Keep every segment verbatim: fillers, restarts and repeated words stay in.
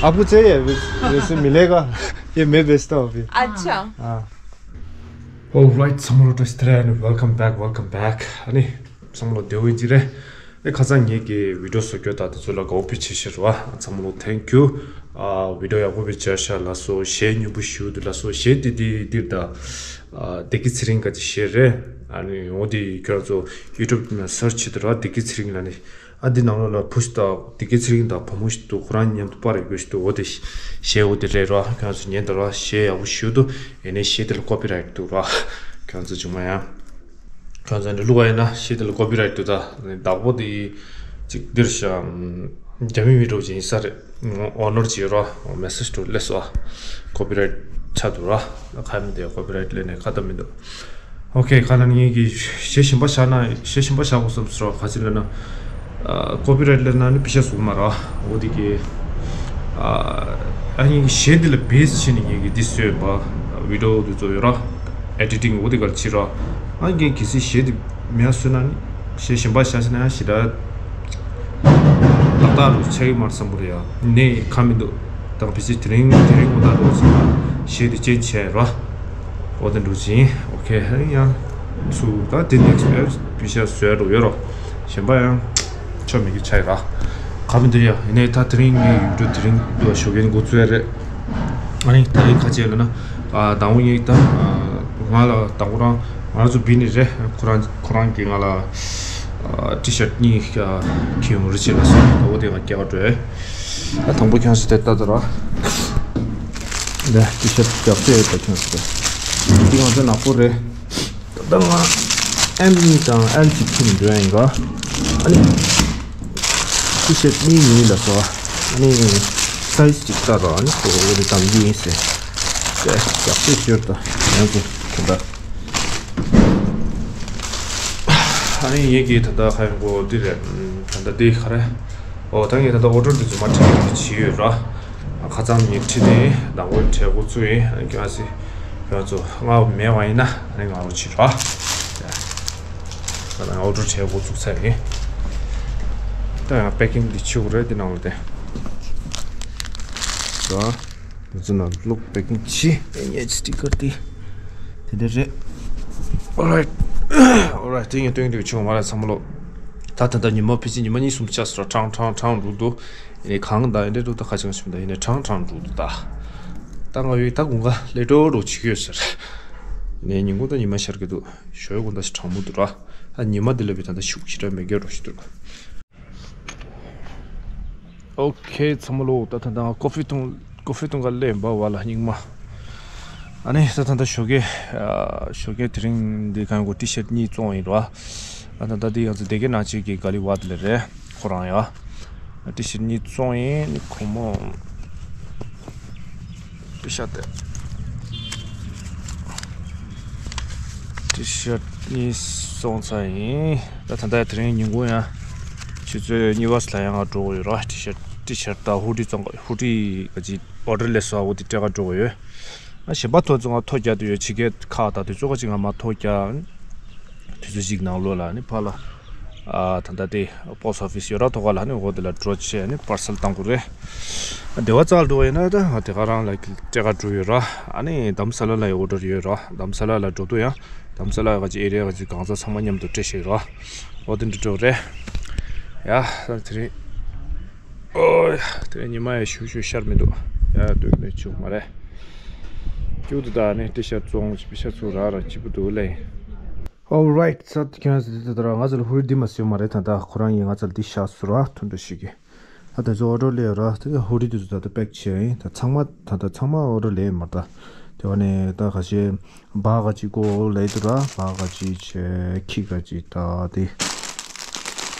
आपको चाहिए वैसे, वैसे मिलेगा। ये मैं बेचता हूँ अभी। अच्छा। हाँ। Alright, ཚང་མ་ལོ་བཀྲ་ཤིས་བདེ་ལེགས། Welcome back, welcome back. ཨ་ནི་ཚང་མ་ལོ་བདེ་པོ་ཡིན་གྱི་རེད། ཨེ་ཁ་སང་ངེད་ཀྱི་བི་ཌི་ཡོ་བཟོ་རྒྱུ་དང་དེ་ཚོ་ལ་དགའ་པོ་དཔེ་བྱེད་ཤེས་རེད་བ། ཚང་མ་ལོ་thank you། ཨ་བི་ཌི་ཡོ་ཡག་པོ་དཔེ་བྱས་ཤག་ལགས་སོ། གཞས་སྙན་པོ་ཞུ་འདུག་ལགས་སོ། གཞས་དེ་དེ་འདིར་ད་ཨ་བདེ་སྐྱིད་ཚེ་རིང་ག་ཅིག་གཞས་རེད། ཨ་ནི་འོ་དེ་ཁྱོད་ཚོ་ཡུ་ཊུབ་ནང་སར་ཆི་བྱེད་དུས་ར་བདེ་སྐྱིད་ཚེ་རིང་ལབ་ནས། ཨ་འདི་ནང་ལོགས་ལ་བུ་ཞིག་དང་བདེ་སྐྱིད་ཚེ་རིང་དང་བུ་མོ་ཞིག་འདུག་ཁོ་རང་མཉམ་དུ་པར་ཡོད་རྒྱུ་ཞིག་འདུག་འོ་དེ་གཞས་འོ་དེ་རེད་ར། ཁྱོད་ཚོ་ཉན་དང་ར། གཞས་ཡག་པོ་ཞེ་པོ་འདུག་ཡིན་ནའི་གཞས་དེ་ལ་ཀོ་པི་རའེ་ཊི་འདུག་ར། ཁྱོད་ཚོ་བྱུང་མ་ཡང་། ཁྱོད་ཚོ་འདི་བླུག་པ་ཡིན་ན་གཞས་དེ་ལ་ཀོ་པི་རའེ་ཊི་འདུག་ད་བདག་པོ་དེ་ཅིག་འདིར་ཤ་རྒྱ་མི་མི་འདྲ་བོ་ཅིག་ཡིན་ས་རེད། ཨོ་ནར་ཅིག་ཡོད་ར། མེ་སེ་ཇི་འདྲ་བོ་སླེབས་སོང་། ཨ་ཀོ་པི་རའེ་ཊི་ཆགས་འདུག་ར། ཁ་མི་དེ་ཀོ་པི་རའེ་ཊི་སླེབས་ནས་ཁ་བརྡ་མི་འདུག་ཨོ་ཁེ། ཁ་ལ་ནི་ངེད་ཀྱིས་གཞས་གཞན་པ་བཞག་ན། གཞས་གཞན་པ་བཞག་དགོས་བསམ་སོང་ར། ག་ཅི་ལབ་ན། ཨ་ཀོ་པི་རའེ་ཊི་སླེབས་ན་ནི་པེ་ཤ་བཟོ་གི་མ་རེད། འོ་དེ་གི་ཨ་ངེད་ཀྱི་གཞས་འདི་ལ་བེ་སི་བྱས་ནས་ངེད་ཀྱིས་འདི་བཟོས་པ། བི་ཌི་ཡོ་འདི་བཟོས་ཡོད་ར། ཨེ་ཌི་ཊིང་འོ་དེ་ག་ལ་བྱེད་ར། ཨ་ངེད་གལ་སྲིད་གཞས་འདི་མེད་བཟོས་ན་ནི། གཞས་གཞན་པ་བཞག་ཟེར་ན་ཞེ་དྲག་ཏག་ཏག་རུ་ཆགས་ཀྱི་མ་རེད་བསམ་གྱི་རེད་ཡ། ནས་ཁ་མི་འདུག་ད་ཕལ་ཆེར་དེ་རིང་དེ་རིང་འོ་ད་འགྲོ་ཟེར་ན་གཞས་དེ་ཅན་བྱས་ར། འོ་དེ་འགྲོ་ཅིང་། ཨོ་ཁེ། ཡང་ཚུ་ད་དེ་ནེག་སི་པེ་ཤ་བཟོས་འགྲོ་ཡོད་རོ། གཞན་པ་ཡང་ཆོ་མི་གི་ཆ་ཡི་ར། ཁ་མི་འདུག་ཡ། ཡིན་ནའི་ད་དེ་རིང་ངའི་ཡུལ་གྲུ་དེ་རིང་དུ་ཞོགས་ཀས་འགོ་ཚུགས་ཡ་རེད། ཨ་ནི་ད་རིང་ཁ་ཆེ་ལ་ན། ཨ་དང་པོ་ངས་ད་ང་ལ་དང་པོ་རང་ང་རང་ཚོ་བི་ནི་རེད། ཁོ་རང་ཁོ་རང་གིས་ང་ལ་ཨ་ཊི་ཤར་ཊི་གཉིས་ཨ་ཁྱེར་ཡོང་རེ་བྱེད་ལ་སོང་། ད་འོ་དེ་ང་སྐྱེལ་ག་འགྲོ་ཡ། ཨ་དང་པོ་ཁྱོད་ཚོ་དེ་ལྟ་དུ་ར། འདི་ཊི་ཤར་ཊི་རྒྱག་ཚད་ཡོད་པ་ཁྱོད་ཚོ་དེ། འདི་ང་ཚོ་ནག་པོ་རེད། ད་ང་ཨེམ་གཉིས་དང་ཨེལ་གཅིག་ཁྱེར་འགྲོ་ཡ་ཡིན་ག་ཨ་ནི། ཊི་ཤར་ཊི་གཉིས་གཉིས་ལ་སོ། ཨ་ནི་སའི་ཛི་གཅིག་ལྟ་རོགས། ཨ་ནི་ཁོ་འོ་རེ་དམ་གྱི་ཡིན་ཟེར། ཏེ་ཡག་པོ་ཤོར་ད་ཡང་ཚོ་ད་ལྟ། ཨ་ནི་ངེད་ཀྱིས་ད་ལྟ་ཁ་ཡོང་གོ་འདི་རེད། ད་ལྟ་འདི་ག་རེ། ཨོ་ད་ངས་ད་ལྟ་ཨོ་ཌར་འདི་ཚོ་མ་ཁྲིད་ཀྱི་བྱས་ཡོད་ར། ཁ་ཚང་མི་ཁྲིད་ནས་ནང་ལོགས་བྲེལ་འགོ་ཚུགས་ཡིན། ཨ་ནི་ཁྱོད་ཚོ་ཁྱོད་ཚོ་ང་མེད་པ་ཡིན་ན་ཨ་ནི་ང་རོ་ཕྱིར་ར། ད་ང་ཨོ་ཌར་བྱས་འགོ་ཚུགས་ཚར་ཡིན། ད་ཡང་པེ་ཀིང་འདི་ཕྱི་དགོས་རེད། འདི་ནང་ལ་བསྡད། ད་འདི་ཚོ་ནང་བླུགས། པེ་ཀིང་ཕྱི། ཨེ་ནི་ཨེཆ་སི་ཊི་ཀར་འདི་དེ་འདྲ་རེད། Alright, alright. དེ་ངས་སྟོན་གྱི་འདུག་ཆུང་མ་ར་ཚང་མ་ལོ། ད་ད་ད་ཉི་མ་ཕལ་ཆེར་ཉི་མ་གཉིས་གསུམ་ཆགས་སོང་ར། གྲང་གྲང་གྲང་འགྲོ་འདུག་ཡིན་ནའི་གང་ད་ཡིན་འདྲ་འདུག་ད་ཁ་ཆེ་ང་ཞིག་མི་འདུག་ཡིན་ནའི་གྲང་གྲང་འགྲོ་འདུག་ད་ད་ང་ཡོད་ད་དགུན་ཁ་ལས་འགྲོ་འགྲོ་བྱེད་ཀྱི་ཡོད་ཟེར། ཡིན་ནའི་ཉིན་གུང་ད་ཉི་མ་ཤར་གྱི་འདུག་ཞོགས་གུང་ད་ཞིག་གྲང་མོ་འདུག་ར། ད་ཉི་མ་འདི་ལ་བི་ད་ད་ཤུགས་ཞེ་དྲག་མེད་རྒྱུ་འགྲོ་ཞིག་འདུག་ཨོ་ཁེ། ཚང་མ་ལོ། ད་ད་ད་ཀོ་ཧྥི་འཐུང་ཀོ་ཧྥི་འཐུང་ག་སླེབས་པ་བ་ལ་སྙིང་མ། ཨ་ནི་ད་ད་ད་ཞོགས་ཀས་ཨ་ཞོགས་ཀས་དེ་རིང་འདི་གང་གོ་ཊི་ཤར་ཊི་གཉིས་བཙོང་ཡིན་ར། ཨ་ད་ད་འདི་ང་ཚོ་སྡེ་དགེ་ནང་ཆེན་གྱི་ག་ལི་བ་དེ་ལ་རེད། ཁོ་རང་ཡ། ཊི་ཤར་ཊི་གཉིས་བཙོང་ཡིན། ཁོ་མོ་པེ་ཤ་དེ། ཊི་ཤར་ཊི་གཉིས་བཙོང་ཚར་ཡིན། ད་ད་ལྟ་དེ་རིང་ཉིན་གུང་ཡང་ཆུ་ཚོད་གཉིས་པ་ཙམ་ལ་ཡང་ང་འགྲོ་གི་ཡོད་ར། ཊི་ཤར་ཊི་ཊི་ཤར་ཊི་དང་ཧུ་ཌི་བཙོང་ག་ཧུ་ཌི་ག་ཅི་ཨོ་ཌར་སླེབས་སོང་། འོ་དེ་སྤྲད་ག་འགྲོ་གི་ཡོད། ཨ་གཞན་པ་ཐོ་ཚོ་ང་ཐོ་རྒྱག་དུ་ཡོད། ཕྱི་རྒྱལ་ཁག་དང་དེ་ཚོ་ག་ཅིག་ང་མ་ཐོ་རྒྱག་དུས་ཚོད་ཅིག་ནང་ལོགས་ལ་ནི་ཕར་ལ་ཨ་ད་ལྟ་དེ་པོ་སི་ཊི་ཨོ་ཕི་སི་ཡོད་ར། ཐོག་ཁ་ལ་ནི་འོ་དེ་ལ་འགྲོ་བྱས་ནི་པར་སལ་བཏང་དགོས་རེད། ཨ་སྡེ་བ་རྩ་ལ་འགྲོ་བ་ཡིན་ན་ད་ང་དེ་ག་རང་ལ་སྤྲད་ག་འགྲོ་ཡོད་ར། ཨ་ནི་དྷ་རམ་ས་ལ་ལ་ཡི་ཨོ་ཌར་ཡོད་ར། དྷ་རམ་ས་ལ་ལ་འགྲོ་དུས་ཡང་དྷ་རམ་ས་ལ་ག་ཅིག་ཨེ་རི་ཡ་ག་ཅིག་གང་ཟག་ཚང་མ་མཉམ་དུ་སྤྲད་བཞག་ཡོད་ར། འོ་དེ་འདྲ་འགྲོ་རེད། ཡ་ད་དེ་རིང་། ཨོ་ཡ། དེ་རིང་ཉི་མ་ཡང་ཞུ་ཞུ་ཤར་མི་འདུག་ཡ་སྟོད་ནས་ཆུ་མ་རེད། ཀྱུ་དུ་ད་ནི་ཏི་ཤར་བཙོང་པི་ཤ་ཚུ་ར་ར་སྐྱིད་པོ་འདུག་ལེ། Alright, ས་ཁྱོད་ཟེར་དེ་ད་ར་ང་ཚོ་ལ་ཧུ་རི་འདི་མ་སོན་མ་རེད། ད་ད་ཁོ་རང་ཡིན་ང་ཚོ་ལ་འདི་ཤ་སུ་ར་ཐུན་འདྲ་ཞིག་གི། ད་དེ་ཚོ་ཨོ་ཌར་ལས་ར་དེ་ཧུ་རི་དེ་ཚོ་ད་ད་པེག་བྱས་ཡིན། ད་ཚང་མ་ད་ད་ཚང་མ་ཨོ་ཌར་ལས་མ་ད་དེ་བ་ནས་ད་ཁ་ཤས། བ་ག་ཅི་གོ་ལེ་དུ་ར། བ་ག་ཅི་ཆེ་ཁི་ག་ཅི་ད་དེ་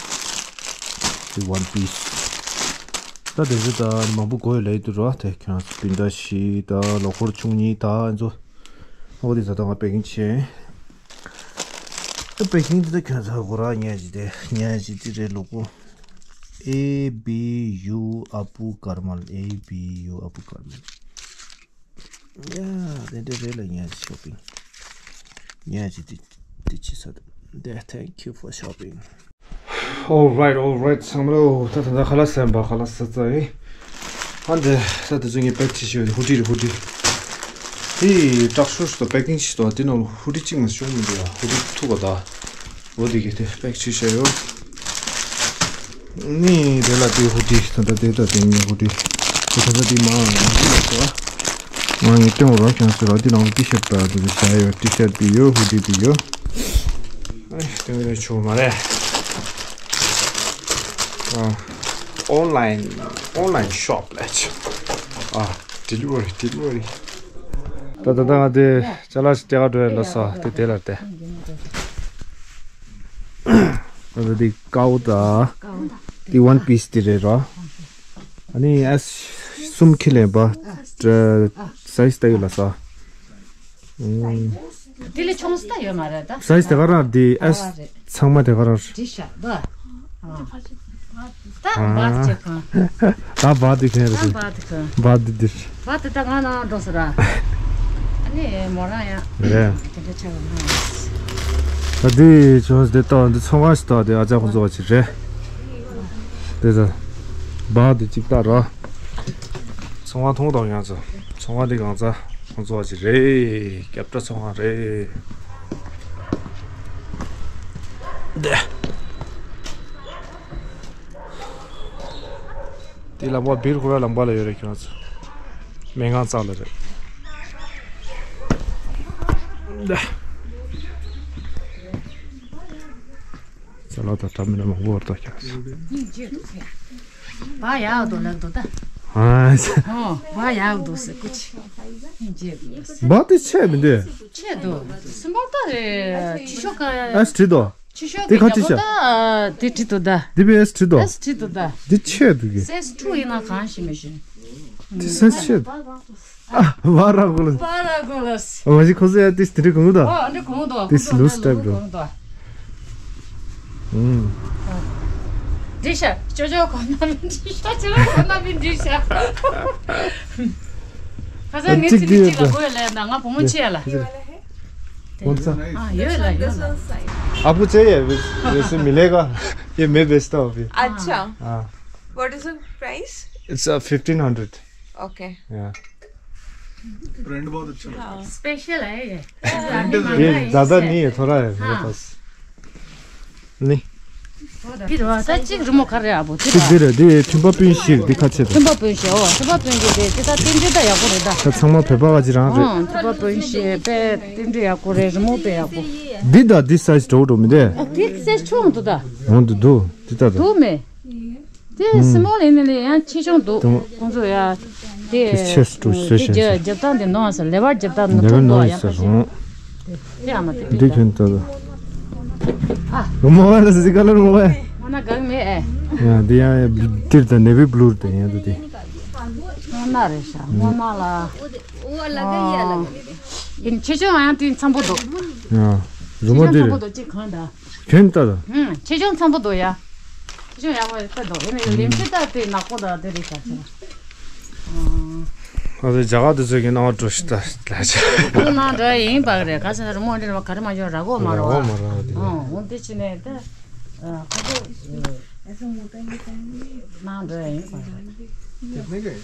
དེ་ཝན་པིས། ད་དེ་ཚོ་ད་མང་པོ་གོ་ལེ་དུ་ར། དེ་ཁྱོད་སྤུན་ཟླ་བཞི་ད་ལོ་འཁོར་བཅུ་གཉིས་ད་ཨ་ཚོ། ཨོ་དེ་ཚོ་ད་ང་པེ་ཀིང་ཆེ། པེ་ཀིང་དེ་ད་ཁྱོད་ཚོ་གོ་ར་ཉལ་ཅི་དེ་ཉལ་ཅི་དེ་རེད་ལོ་གོ། A B U Apu Karmal, A B U Apu Karmal. Yeah, they did really nice shopping. Yeah, they did. They just said, yeah, thank you for shopping. Alright, alright, ཚང་མ་ལོ། ད་ད་ད་ཁ་ལག་ཟ་བ་ཁ་ལག་ཟ་ཚར་ཡིན། ཧ་འདི་ས་དེ་ཚོ་ངས་པེག་བྱས་ཤོད། ཧུ་ཌི་རེད། ཧུ་ཌི། དེ་དྲག་ཤོས་ཤིག་དང་པེ་ཀིང་ཞིག་དང་དེ་ནང་ལ་ཧུ་ཌི་གཅིག་མ་ཤོང་མི་འདུག་ཡ། ཧུ་ཌི་ཐུག་ག་ད། འོ་དེ་གི་དེ་པེག་བྱས་བཞག་ཡོད། ནི་དེ་ལ་དེ་ཧུ་ཌི་ད་ལྟ་དེ་ད་དེ་ངའི་ཧུ་ཌི་དེ་ད་ལྟ་དེ་མ་ཡིན་ལ་སོ། ང་ངས་སྟོན་འོ་རང་ཁྱང་ཟེར་བ་དེ་ནང་ལ་ཏི་ཤར་ད་དེ་བཞག་ཡོད། ཏི་ཤར་དེ་ཡོད། ཧུ་ཌི་དེ་ཡོད། ཨེ་སྟོན་རེ་ཆོག་མ་རེད། ཨ། ཨོན་ལའིན་ཨོན་ལའིན་ཤོབ་ལས་ཆོག་ཨ། ཌི་ལི་ཝ་རི་ཌི་ལི་ཝ་རི། ད་ད་ད་ང་དེ་ཅ་ལག་ཞིག་སྟེར་ག་འགྲོ་ཡ་ལ་སོ། དེ་དེ་ལ་དེ། ད་ད་དེ་ཀའོ་ད། དེ་ཝན་པིས་དེ་རེད་རོ། ཨ་ནི་ཨེས་གསུམ་ཁྱེར་ལེན་པ། སའི་ཛི་ལྟ་ཡོད་ལ་སོ། ཨུམ། དེ་ལས་ཆུང་ས་ད་ཡོད་མ་རེད་ད། སའི་ཛི་དེ་ག་རང་དེ་ཨེས་ཚང་མ་དེ་ག་རང་རེད། དྲི་ཤ་ད། ཨ། ད་བར་ཆེ་གང་། ད་བར་དེ་གང་རེད། ད་བར་དེ་གང་། བར་དེ་དེ། བར་དེ་ད་ང་ནང་འགྲོ་སོང་ར། ཨ་ནི་མོ་རང་ཡང་རེད། དེ་འདྲ་ཆགས་པ་མ་རེད། ད་དེ་ཆུང་ས་དེ་ཏོ་འདི་ཚོང་ཁང་ཞིག་ཏོ་དེ་ཨ་ཅག་ཁོང་ཚོ་བ་ཅིག་རེད། དེ་ད་བར་དེ་གཅིག་ལྟ་རོ། ཚོང་ཁང་མཐོང་དང་ཡང་ཚོ་ཚོང་ཁང་དེ་གང་ཚ་ཁོང་ཚོ་བ་ཅིག་རེད། སྐྱབས་བྲལ་ཚོང་ཁང་རེད། དེ། དེ་ལམ་པ་བིར་ཁོ་ར་ལམ་པ་ལ་ཡོད་རེད། ཁྱོད་ཚོ་སྨན་ཁང་རྩ་ལ་རེད། དེ། ཚ་ལོ་དང་བྲམ་མི་ལ་མང་པོ་བར་ཐག་ཁྱོད་ཚོ། བ་ཡག་འདུག་ལག་འདུག་ད། ཨ། ཨོ་བ་ཡག་འདུག་ཟེར་ཀུ་ཆི། བ་དེ་ཆེ་མི་འདུག་ཆེ་འདུག་སུ་མ་ད་རེད། ཆི་ཤོ་ཀ་ཨ་སི་དྲི་དོ། ཆི་ཤོ་དེ་ཀ་ཁ་ཅི་ཤ། ད་དེ་དྲི་དོ་ད། དེ་བས་ཨ་སི་དྲི་དོ། ཨ་སི་དྲི་དོ་ད། དེ་ཆེ་འདུག་གི་སེས་ཊུ་ཡིན་ན་གང་ཞིག་མི་ཤེས། དེ་སེས་ཆེ་འདུག་ཨ། བ་ར་གོ་ལ། བ་ར་གོ་ལ། ཨ་མ་ཞིག་ཁོ་ཚོ་ཡ་དེ་དེ་འདྲ་གོང་དོ། ཨོ་འདྲ་གོང་དོ། དེ་སི་ལུས་ཊའིབ་འགྲོ། གོང་དོ། ཨུམ། འདྲི་ཤ། ཅོ་ཅོ་གོ་ན་མི་འདྲི་ཤ། ཅོ་ཅོ་གོ་ན་མི་འདྲི་ཤ། ཁ་སང་ངས་ཚིག་གཅིག་ལ་གོ་ལས་ན་ང་བུ་མོ་ཆེ་ལ། ཨོ་ཙ། ཨ་ཡོད་ལ་ཡོད་ལ། आपको चाहिए वैसे मिलेगा। ये मैं बेचता हूँ अभी। अच्छा। हाँ। What is the price? It's uh, fifteen hundred। Okay। या। प्रिंट बहुत अच्छा है। स्पेशल है ये। प्रिंट ये ज्यादा नहीं है, थोड़ा है मेरे पास। नहीं। འདི་རེད་བ། ད་གཅིག་རི་མོ་ག་རེ་ཨ་བོ་འདི་རེད། འདི་འདི་རེད། འདི་མཐུན་པ་སྤུན་བཞི་འདི་ཁ་ཕྱེ་དང་། མཐུན་པ་སྤུན་བཞི། ཨོ་མཐུན་པ་སྤུན་བཞི་དེ་དེ་ད་རྟེན་འབྲེལ་ད་ཡག་པོ་རེད་ད། ད་ཚང་མ་བོད་པ་ག་ཅིག་རང་རེད། ཨོ་མཐུན་པ་སྤུན་བཞི་དཔེ་རྟེན་འབྲེལ་ཡག་པོ་རེད། རི་མོ་དཔེ་ཡག་པོ། འདི་ད་འདི་སའི་ཛི་འགྲོ་འགྲོ་མི་འདུག་ཨ་འདི་སའི་ཛི་ཆུང་འདུག་ད། འོང་འདུག་འདུག་འདི་ད་ད། འདུག་མེད། དེ་སི་མོལ་ཡིན་ནི་ལས་ཡང་ཆེ་ཆུང་འདུག་དུང་ཁོང་ཚོ་ཡ། དེ་དེ་ཆེ་སུ་དེ་བཟོས་བྱས་རྒྱབ་རྒྱབ་སྟངས་དེ་ནོར་སོང་། ལེ་བར་རྒྱབ་སྟངས་ནོར་ལེ་བར་ཐུག་འདུག་ནོར་ཡ་ཡིན་ས་ཁ་ཤས། རུང་། དེ་ཡ་མ་དེ་འདི་ཁྱོད་ད་ད། ཨ། མོ་བ་ལ་སི་ཀ་ལར་མོ་བ། སྔོ་ནག་གང་མེད་ཨེ། ཡ་འདི་ཡ་འདིར་ད་ནེ་བི་བྷུ་ལུ་རེད་ད་ཡ་འདི་དེ། སྔོ་ནག་རེད་ཤག་སྔོ་ནག་ལ། ཨོ། ཡིན་ཆེ་ཆུང་ཡང་དེ་འཚམ་པོ་འདུག་ཡ། རི་མོ་ཆེ་ཆུང་འདི་འཚམ་པོ་རེད། འདུག་གཅིག་གང་ད། ཁྱོད་ལྟ་ད། ཧུམ། ཆེ་ཆུང་འཚམ་པོ་འདུག་ཡ། ཆེ་ཆུང་ཡག་པོ་ཡོད་ས་འདུག་ཡིན་ནའི་ལེམ་ཤེས་ད་དེ་ནག་པོ་ད་དེ་རེད་ཤག་ཆེ། ཨ། ང་ཚོ་རྒྱ་གར་དུ་ཚོད་ཀྱི་སྣང་བ་འགྲོ་ཤི་ད་ལ་ཆ། དེ་ནང་འགྲོ་ཡིན་པ་རེད། ག་ས་རི་མོ་འདི་རེད་བ། ག་རེ་མ་འཇོག་ར་གོ་མ་ར་བ། ར་གོ་མ་ར་བ་དེ། ཨོ་འོ་དེ་ཕྱི་ནས་ད། ཨ་ཁ་ཚོ་ནང་འགྲོ་ཡིན་པ་རེད།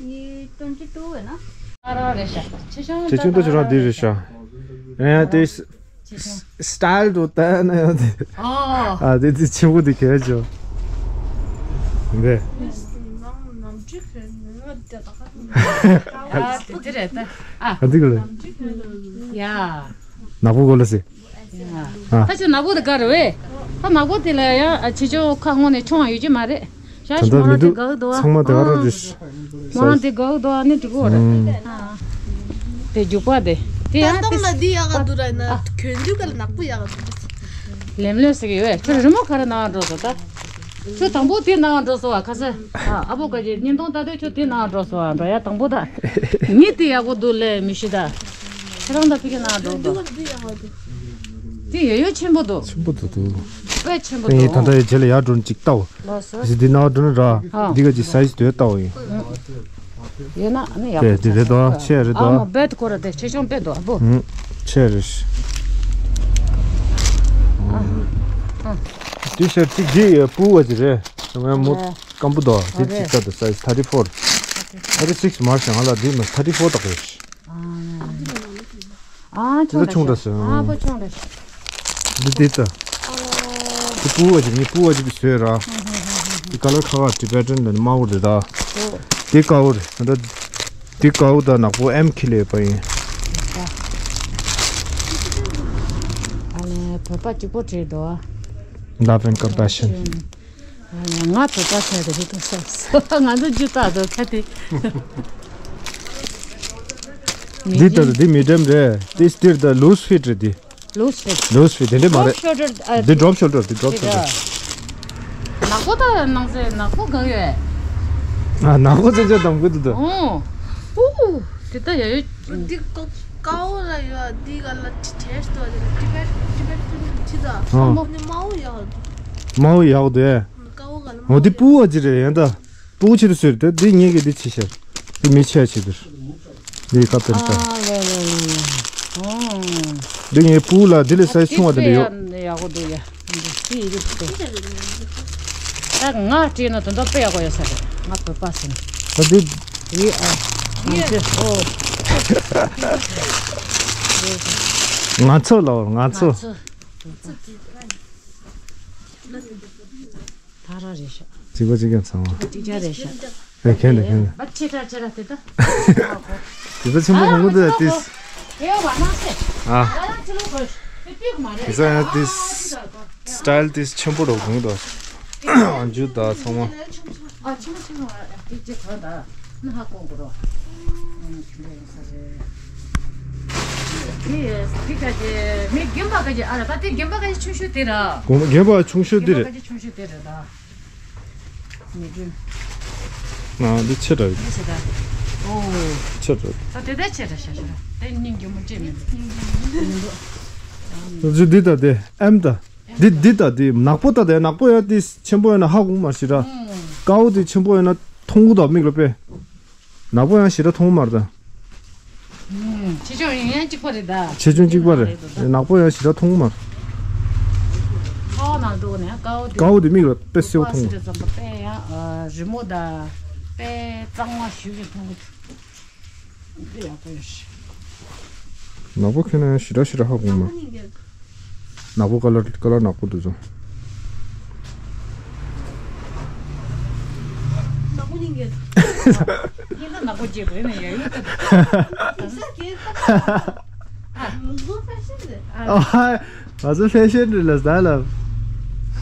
ये ट्वेंटी टू है ना? ཨ་ར་རེད་ཤག་ཆེ་ཆུང་ཆེ་ཆུང་ད་ཆུ་ར་འདི་རེད་ཤག་ཨེ་དེ། ཆེ་ཆུང་། སི་ཊལ་དུ་བལྟས་ན་ཡང་དེ། ཨོ། ཨ་དེ་དེ་ཆེན་པོ་དེ་གས་ཆོ། འདི། ཨ་དེ་དེ་རེད་ད། ཨ། ཨ་འདི་ག་ལ། ཡ། ནག་པོ་གོ་ལ་སི། ཡ། ཨ། ད་ཆུ་ནག་པོ་དེ་ག་རེད་བས། ད་ནག་པོ་དེ་ལ་ཡ་ཨ་ཆེ་ཆུང་ཁ་སྔོན་ནས་ཆུང་བ་ཡོད་ཀྱི་མ་རེད། ད་ལྟ་མི་འདུག་ཚང་མ་དེ་ག་རང་རེད། མོ་རང་དེ་དགའ་བོ་འདུག་ཨ་ནི་འགྲིག་གོ་རེད། ཨུམ། དེ་རྒྱུག་པ་དེ། དེ་ཡང་ད་དེ་ལྟ་ལ་འདི་ཡག་ག་འདུག་ར་ན། གྱོན་དུས་ག་ལ་ནག་པོ་ཡག་ག་འདུག་ལེམ་ལེམ་ཟེར་གི་ཡོད། ཁྱོད་རི་མོ་ག་རེ་ནང་འགྲོ་སོང་ད། ཁྱོད་དང་པོ་དེ་ནང་འགྲོ་སོང་བ་ཁ་སེ། ཨ་ཨ་བོ་ག་གི་བརྙན་ཐུང་ལྟ་དུས་ཁྱོད་དེ་ནང་འགྲོ་སོང་བ་འགྲོ་ཡ་དང་པོ་ད། ངས་དེ་ཡག་པོ་འདུག་ལས་མི་ཤེས་ད། ཁྱེད་རང་ད་ཕི་གི་ནང་འགྲོ་འདུག་དེ་ཡོད་ཡོད་ཆེན་པོ་འདུག་ཆེན་པོ་འདུག་འདུག་དཔེ་ཆེན་པོ་འདུག་ངས་ད་ལྟ་ཡི་རྗེས་ལ་ཡར་འགྲོ་ནས་ཅིག་ལྟའོ། ལགས་སོ། ཟི་འདི་ནང་འགྲོ་ན་ར། ཨ། འདི་ག་ཅིག་སའི་ཛི་དོད་ལྟའོ་ཡིན། ཡོད་ན་ནི་ཡག་པོ་དེ་རེད་དོ། ཆེ་རེད་དོ། ཨ་མ་བེད་ཁོ་ར་དེ་ཆེ་ཆུང་བེད་དོ་ཨ་བོ། ཨུ། ཆེ་རེད། ཨ། ཨ། ཏི་ཤར་ཊི་གཅིག་འདི་ཡ་སྤུ་བ་ཅིག་རེད། ང་མོ། ཨ། སྐམ་པོ་དོ། དེ་ཨ་རེད། ཅིག་ད་དོ་size thirty four། thirty six མར་ཤང་ང་ལ་དེ་མ་thirty four དག་རེད། ཨ་ཨ་ཆུང་ད་ཆུང་ད་ཟེར། ཨ་པོ་ཆུང་ད་ཤ། འདི་འདི་ད། འདི་སྤུ་བ་ཅིག་ངའི་སྤུ་བ་ཅིག་གི་བཟོས་ར། འདི་color ཁ་ཁ་Tibetan ལ་ནི་དམར་པོ་རེད་ད། འདི་དཀར་པོ་རེད་ད། འདི་དཀར་པོ་ད་ནག་པོ་M ཁྱི་ལས་པ་ཡིན། ཨ་ནི་བོད་པ་གཅིག་པོ་བྲིས་འདུག Love and compassion། ང་བོད་པ་ཆགས་དེ་རེད་དོ་ས། ང་ཚོ་རྒྱུ་དག་དོ་ཁ་དེ། འདི་ལྟར་འདི་medium རེད། འདི་སྟེར་ད་loose fit རེད་འདི། Loose fit། Loose fit དེ་འདྲས་མ་རེད། Drop shoulder ཨ། འདི་drop shoulder འདི་drop shoulder། ནག་པོ་ད་ནང་ཚེ་ནག་པོ་གང་ཡོད། ཨ་ནག་པོ་ཚེ་ཚེ་དམ་གི་འདུག་ད། ཨོ། ཨུ། དེ་ད་ཡ་ཡོད། འདི་ཀོ་ཀའོ་ལ་ཡོད་འདི་ག་ལ་ཅི་ཐེས་ཏོ་དེ་ལ་ཅི་བེ་ཅི་བེ་ཅི་ད། ཨོ། ནི་མའོ་ཡོད། མའོ་ཡག་དེ། ཀའོ་ག་ལ་ཨོ་འདི་མའོ་སྤུ་བ་ཅི་རེད་ཡང་ད། སྤུ་ཆེ་དུ་ཟེར་དེ་འདི་ངེད་ཀྱི་འདི་ཆེ་ཤར། འདི་མི་ཆེ་ཆེ་དུ། འདི་ཀ་པེན་ཏ། ཨ་ལེ་ལེ་ལེ་ལེ། ཨོ། འདི་ངའི་སྤུ་ལ་འདི་ལས་size ཆུང་བ་དེ་འདྲ་ཡོད། ཡག་པོ་འདུག་ཡ། འདི་ཡི་རིགས་དེ། ད་ང་བྲིས་ན་དོན་དག་དཔེ་ཡག་པོ་ཡོད་ས་རེད། ང་བོད་པ་ཟིན། ད་འདི། ཡི་ཨ། ཡི་ཨོ། ང་ཚོ་ལ་ང་ཚོ། ང་ཚོ། ད་ར་རེད་ཤག་གཅིག་པ་གཅིག་རྐྱང་ཚང་མ། གཅིག་རྐྱང་རེད་ཤག་ཨེ་ཁྱེད་ནས་ཁྱེད་ནས། བ་ཆེ་དྲག་ཆེ་དྲག་དེ་ད། དེ་ཚོ་ཆེན་པོ་མང་པོ་འདུག་ཨ་ཏིས། ཨེ་བ་ནང་སེ། ཨ། ང་རང་ཆེ་ལོ་གོ་དེ་ཏིག་མ་རེད། དེ་ཚོ་ཡང་ཏིས། style ཏིས་ཆེན་པོ་རོ་གོང་དུ། ཨ་འཇུ་ད་ཚང་མ། ཨ་ཆེན་པོ་ཆེན་པོ་ཨ་ཏིག་ཅེ་གོ་ད། ན་ཧ་གོང་གོ་རོ། དེ་དེ་ག་ཅེ་མི་རྒན་པ་ག་ཅེ་ཨ་ར་ད་དེ་རྒན་པ་ག་ཅེ་ཆུང་ཤོས་དེ་ར། རྒན་པ་ཆུང་ཤོས་དེ་རེད། རྒན་པ་ག་ཅེ་ཆུང་ཤོས་དེ་རེད་ད། ཉི་སྒྲོན། ང་འདི་ཆེ་དྲགས། འདི་ཆེ་དྲགས། ཨོ། ཆེ་དྲགས། ད་དེ་ལྟར་ཆེ་དྲགས་ཤ་ཤ་ར། དེ་སྙིང་རྒྱུ་མོ་ཅེ་མིན་འདུག་འདི་འདི་ད་དེ་M ད། འདི་འདི་ད་དེ་ནག་པོ་ད་དེ་ནག་པོ་ཡ་དེ་ཆེན་པོ་ཡ་ན་ཧ་གོ་མ་ཤི་ར། ཀའོ་དེ་ཆེན་པོ་ཡ་ན་མཐོང་གོ་ད་མིག་ལ་པེ། ནག་པོ་ཡང་ཞེ་དྲག་མཐོང་མར་ད། ཆེ་ཆུང་ཡིན་ཡང་གཅིག་པ་རེད་ད། ཆེ་ཆུང་གཅིག་པ་རེད། ནག་པོ་ཡང་ཞེ་དྲག་མཐོང་མར། ཀའོ་ནང་འགྲོ་ནས་ཀའོ་དེ། ཀའོ་དེ་མིག་ལ་དཔེ་གསལ་པོ་མཐོང་མར། དཔེ་ཡང་རི་མོ་ད་དཔེ་གཙང་མ་ཞུ་གི་མཐོང་གི། དཔེ་ཡག་པོ་ཡོད་ཤག་ནག་པོ་ཁྱོད་ན་ཡང་ཞེ་དྲག་ཞེ་དྲག་ཧ་གོ་མར། ནག་པོ་ཀ་ལར་ཀ་ལར་ནག་པོ་འདུག་ཚོ། ནག་པོ་ཉིན་གྱི། ཉིན་ད་ནག་པོ་རྒྱས་པ་ཡིན་ན་ཡ་ཡོད་ད། ས་གྱེས་ད། ལུག་ལུག་ཕལ་ཆེར་རེད། ང་ཚོ་ཕལ་ཆེར་རེད་ལ་ཟླ་ལ།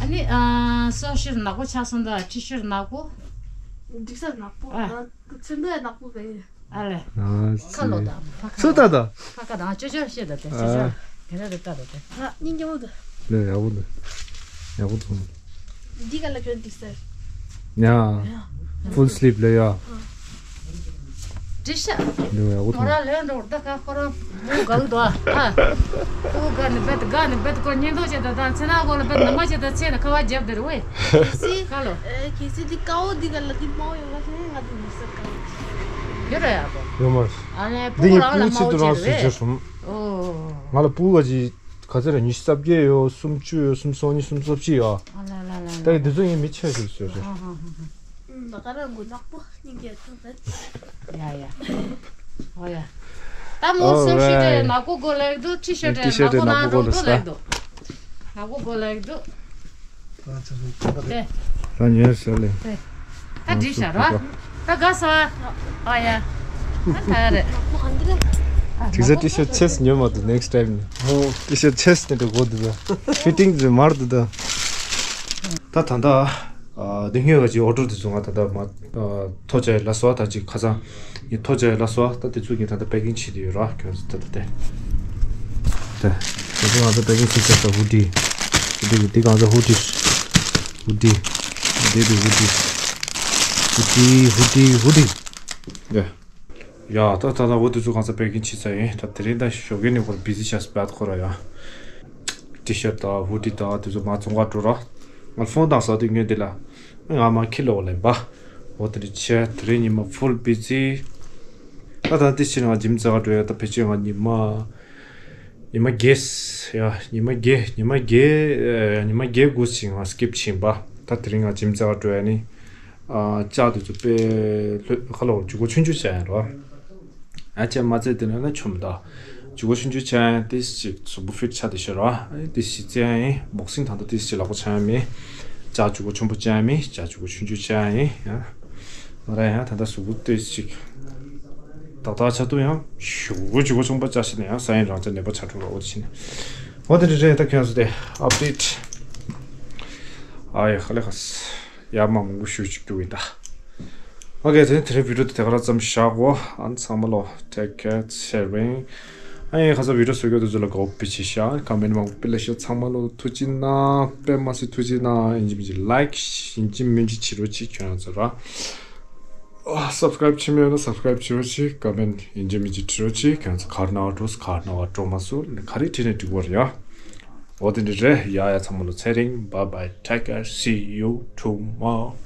ཨ་ནི་སོ་ཤར་ནག་པོ་ཆགས་སོང་ད་ཁྲི་ཤར་ནག་པོ། འགྲིག་སར་ནག་པོ། ཚོན་མདོག་ཡང་ནག་པོ་བས། ཨ་ལེ། ཨ་ཁ་ལོ་དང་ཕ་ཁ། སུ་ལྟ་དང་། ཕ་ཁ་དང་ཅོ་ཅོ་ཤེས་དང་དེ་ཅོ་ཅོ། ཨ། དེ་ན་རེ་ལྟ་དང་དེ། ང་སྙིང་རྗེ་མོ་འདུག་ལེ་ཡག་པོ་འདུག་ཡག་པོ་འདུག་འདི་ག་ལ་གྱོན་འདུག་ཟེར། ཡ། ཕུལ་སི་ལིབ་ལེ་ཡ། འདི་ཤ། ལེ་ཡག་པོ་མོ་འདུག་ར་ལོན་འགྲོ་ད་ཁ་ཁོ་རང་མོ་གང་འདུག་ཨ། ཁོ་ག་ནི་བེད་ག་ནི་བེད་ཁོ་ཉེན་རྟོག་བྱེད་དང་ཚེ་ན་གོ་ལ་བེད་ནང་མ་བྱེད་དང་ཚེ་ན་ཁ་བ་རྒྱབ་དེ་རུ་ཝེ། ཁ་ལོ། ཁེ་སི་འདི་ཀའོ་འདི་ག་ལ་འདི་མོ་ཡོད་ལ་ཁེ་ང་འདི་མི་ས་ཀའོ། ཡོད་ར་ཡག་པོ། ཡོད་མ་རེད། ཨ་ལེ། འདི་ངའི་སྤུ་གུ་རང་ལ་ཆེད་དུ་མའོ་རང་བྱེད་སུ་རེད། བྱོས་སོང་། ཨོ། ང་ལ་སྤུ་གུ་ག་ཅི་ག་ཚོད་རེད། ཉི་ཤུ་རྩ་བརྒྱད་ཡོད། སུམ་ཅུ་ཡོད། སུམ་སོ་གཉིས། སུམ་སོ་གཅིག་ཡོད། ཨ་ལ་ལ་ལ་ལ། ད་ཡི་འདི་ཚོ་ངའི་མི་ཆེ་ཤོས་བྱོས་སོང་། ཨ་ཧ་ཧ་ཧ། ད་ག་རང་གོ་ནག་པོ་སྙིང་རྗེ་ཐུག་པས། ཡ་ཡ། ཨོ་ཡ། ད་མོ་སོ་ཤི་རེད། ནག་པོ་གོ་ལེགས་འདུག་ཊི་ཤར་ཊི་རེད། ནག་པོ་ནག་པོ་ནག་པོ་ལེགས་འདུག་ལེགས་འདུག་ནག་པོ་གོ་ལེགས་འདུག་དེ། ད་ཉོས་ཤོར་ལེ། དེ། ད་འགྲིག་ཤག་ར། ད་དགའ་སོང་། ཨ་ཡ། ད་ད་རེད། ཅིག་ས་ཊི་ཤར་ཊི་ཆེས་ཉོས་མ་འདུག་ནེག་སི་ཊའིམ་ནས། ཧོ། ཊི་ཤར་ཊི་ཆེས་ནས་འགྲོ་དགོས་འདུག་ད། ཕི་ཊིང་དེ་མར་འདུག་ད། ད་ད་ད། ཨ། འདི་སྔོན་ག་ཅིག་ཨོ་ཌར་དེ་ཚོ་ང་ད་ལྟ་མ། ཨ། ཐོ་བཅའ་ཡ་ལ་སོ་ད་ཅིག་ཁ་སང་ངས་ཐོ་བཅའ་ཡ་ལ་སོ། ད་དེ་ཚོ་ངས་ད་ལྟ་པེ་ཀིང་བྱེད་དུ་ཡོད་ར། ཁྱོད་ཚོ་ད་ལྟ་དེ། དེ། དེ་ཚོ་ང་ཚོ་པེ་ཀིང་བྱེད་ཚར་ད། ཧུ་ཌི། ཧུ་ཌི་འདི་ང་ཚོ་ཧུ་ཌི། ཧུ་ཌི། དེ་དེ་ཧུ་ཌི། ཧུ་ཌི་ཧུ་ཌི་ཧུ་ཌི། ཡ། ཡ། ད་ད་ད་འོ་དེ་ཚོ་གང་ས་པེ་ཀིང་བྱེད་ཚར་ཡིན། ད་དེ་རིང་ད་ཞོགས་ཀས་ནས་ཁོ་ར་བི་ཟི་ཆགས་སོང་བད་ཁོ་ར་ཡ། ཊི་ཤར་ཊི་དང་ཧུ་ཌི་དང་དེ་ཚོ་མར་བཙོང་ག་འགྲོ་ར། ང་ཕོན་བཏང་ས་དེ་ངོས་དེ་ལ། ང་མ་ཁྱི་ལོག་ལེན་པ། འོ་དེ་རིང་ཆེ་དེ་རིང་ཉི་མ་ཕུལ་བི་ཟི། ད་ད་དེ་ཕྱིན་ང་ཇིམ་རྩེ་ག་འགྲོ་ཡ། ད་ཕལ་ཆེར་ང་ཉི་མ། ཉི་མ་བརྒྱད། ཡ། ཉི་མ་བརྒྱད། ཉི་མ་བརྒྱད། ཉི་མ་བརྒྱད་དགུ་ཞིག་ང་སི་ཀིབ་ཕྱིན་པ། ད་དེ་རིང་ང་ཇིམ་རྩེ་ག་འགྲོ་ཡ་ནི། ལྕགས་དེ་ཚོ་དཔེ་ལྷོད་ཁ་ལོ་ཇུ་གོ་ཆུང་ཆུང་བྱས་ཡིན་རོ། ཨ་ཅེ་མ་ཚད་དེ་ནས་ན་ཆོམ་ད། ཇུ་གོ་ཆུང་ཆུང་བྱས་ཡིན་ཏིས་ཅིག་གཟུགས་པོ་ཕིཊ་ཆ་དེ་ཤོར་རོ། ཨ་ཏིས་ཅིག་བཙལ་ཡིན་བོག་སིང་ད་ལྟ་ཏིས་ཅིག་ལག་པ་ཆག་ཡ་མིན། ལྕགས་ཇུ་གོ་ཆུང་པོ་བྱས་ཡ་མིན་ལྕགས་ཇུ་གོ་ཆུང་ཆུང་བྱས་ཡིན་ཡ། ང་ར་ཡང་ད་ལྟ་གཟུགས་པོ་ཏིས་ཅིག་ཏག་ཏག་ཆ་ཏུ་ཡང་ཞུ་ཇུ་གོ་ཆུང་པོ་བྱས་ཤི་ནས་ཡང་ས་ཡིན་རང་ཅག་ནད་པ་ཆགས་འགྲོ་རོ་འོ་དེ་ཤི་ནས། འོ་དེ་འདྲ་རེད་ད་ཁྱོད་ཚོ་དེ་ཨབ་ཌེཊ། ཨ་ཡ་ཁ་ལེ་ཁ་སི། ཡར་མར་མང་པོ་ཞུ་ཅིག་རྒྱུ་ཡིན་ད། ཨོ་ཀེ་དེ་ནི་དེ་རིང་བི་ཌིའོ་དེ་དེ་ག་རང་ཙམ་བཞག་གོ་ཨ་ཚང་མ་ལོ་take care sharing། ཨ་ཡིན་ཁ་ས་བི་ཌིའོ་བཟོ་རྒྱུ་དེ་ཚོ་ལ་དགའ་བོ་དཔེ་ཆེ་ཤག་ཀ་མེན་མང་པོ་སྤེལ་ཤག་ཚང་མ་ལོ་ཐུགས་རྗེ་གནང་དཔེ་མ་སྲིད་ཐུགས་རྗེ་གནང་ཡིན་གཅིག་མིན་གཅིག་ལའིཀ་ཡིན་གཅིག་མིན་གཅིག་བྱེད་རོགས་གྱིས་ཁྱོད་རང་ཚོ་ར། སབ་སི་ཀ་རེབ་བྱེད་མེད་ན་སབ་སི་ཀ་རེབ་བྱེད་རོགས་གྱིས་ཀ་མེན་ཡིན་གཅིག་མིན་གཅིག་བྱེད་རོགས་གྱིས་ཁྱོད་ཚོ་ག་རེ་གནང་བ་འགྲོ་ག་རེ་གནང་བ་འགྲོ་མ་སོང་ག་རེ་བྲིས་ནས་འགྲིག་གོ་རེད་ཡ། འོ་དེ་འདྲ་རེད་ཡ་ཡ་ཚང་མ་ལོ་ཚེ་རིང་bye bye take care see you tomorrow།